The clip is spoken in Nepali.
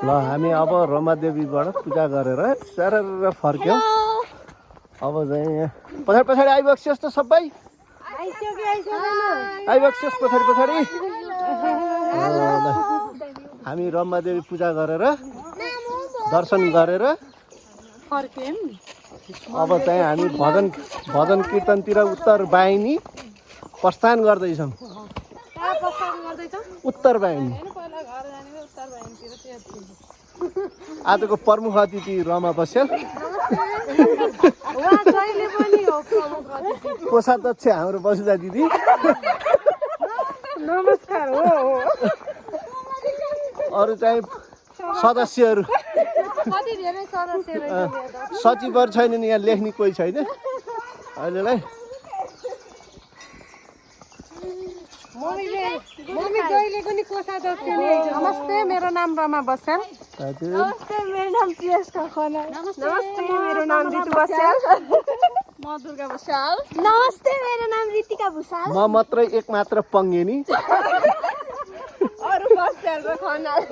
ल हामी अब रमादेवीबाट पूजा गरेर सरर फर्क्यौँ। अब चाहिँ यहाँ पछाडि पछाडि आइबक्सियोस् त सबै आइबक्सियोस् पछाडि पछाडि। हामी रमादेवी पूजा गरेर दर्शन गरेर अब चाहिँ हामी भजन कीर्तनतिर उत्तर वाहिनी प्रस्थान गर्दैछौँ। उत्तर वाहिनी आजको प्रमुख अतिथि रमा बस्याल, कोषाध्यक्ष हाम्रो बसुजा दिदी, नमस्कार। हो अरू चाहिँ सदस्यहरू सचिवहरू छैनन्, यहाँ लेख्ने कोही छैन अहिलेलाई। नमस्ते, मेरो नाम रमा बस्याल। नमस्ते, मेरो नाम प्रियस्का खनाल। नमस्ते, मेरो नाम रितु बस्याल। म दुर्गा बस्याल। नमस्ते, मेरो नाम रितिका भुसाल। म मात्रै एक मात्र पङ्गेनी। अरू बस्याल र खनाल।